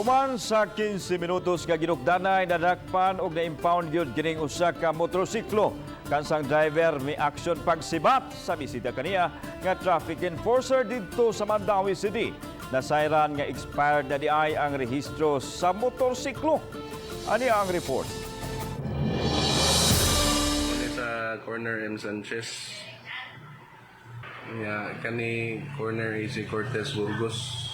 Human sa 15 minutos nga ginukdanay, nadakpan og na-impound gyud kining usa ka motorsiklo. Kansang driver mi aksyon pagsibat sa bisita kaniya nga traffic enforcer didto sa Mandaue City. Nasayran nga expired na diay ang rehistro sa motorsiklo. Ani ang report. Kani sa corner M. Sanchez. Ya, kani corner AC Cortez Burgos.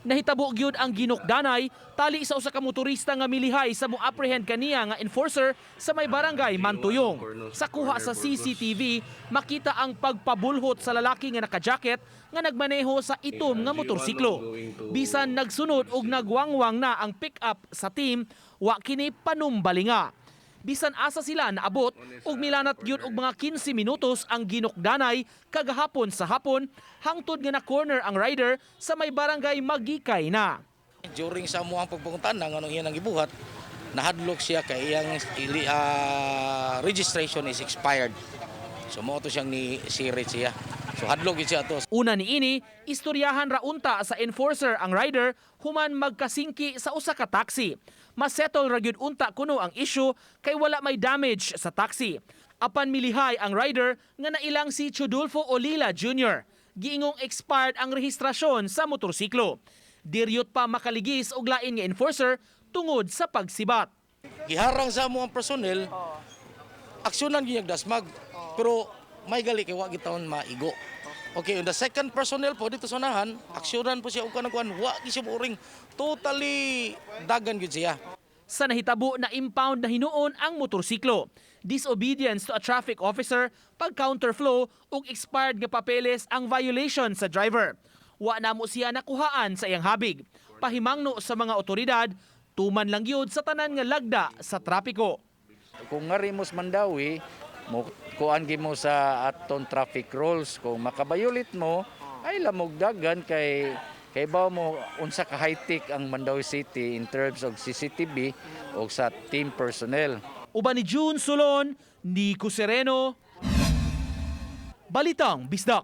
Nahitabo gyud ang ginukdanay tali sa usa ka motorista nga milihay sa mo-apprehend kaniya nga enforcer sa may barangay Mantuyong. Sa kuha sa CCTV, makita ang pagpabulhot sa lalaki nga naka-jacket nga nagmaneho sa itom nga motorsiklo. Bisan nagsunod og nagwangwang na ang pick-up sa team, wa kini panumbalinga. Bisan asa sila naabot ug milanat gyud og mga 15 minutos ang ginukdanay kagahapon sa hapon hangtod nga na corner ang rider sa may barangay Magikay na. During sa amuang pagpangutan nga anong iyang gibuhat, nahadlok siya kay iyang registration is expired. So mao to siyang ni sirit siya. So hadlok gyud siya to. Una niini, istoryahan ra unta sa enforcer ang rider human magkasingki sa usa ka taxi. Masettle ra gyud unta kuno ang issue kay wala may damage sa taxi. Apan milihay ang rider nga nailang si Chudulfo Olila Jr. Giingong expired ang rehistrasyon sa motorsiklo. Diryot pa makaligis og lain nga enforcer tungod sa pagsibat. Giharang sa amo ang personnel, aksyonan gyud dasmag. Pero may gali kay wa gitawon maigo. Okay, on the second personnel po dito sa unahan, aksyonan po siya og kanang kuan, wa gyud siya mooring. Totally dagan gyud siya. Sa nahitabo na impound na hinuon ang motorsiklo. Disobedience to a traffic officer, pag counterflow ug expired nga papeles ang violation sa driver. Wa namo siya nakuhaan sa iyang habig. Pahimangno sa mga otoridad, tuman lang gyud sa tanan nga lagda sa trapiko. Kung ngari mo sa Mandaue, mo kuan gi mo sa aton traffic rules. Kung makabayulit mo, ay lamog dagan kay ba mo unsa ka high-tech ang Mandaue City in terms of CCTV o sa team personnel. Uban ni June Solon, Nico Sereno, Balitang Bisdak.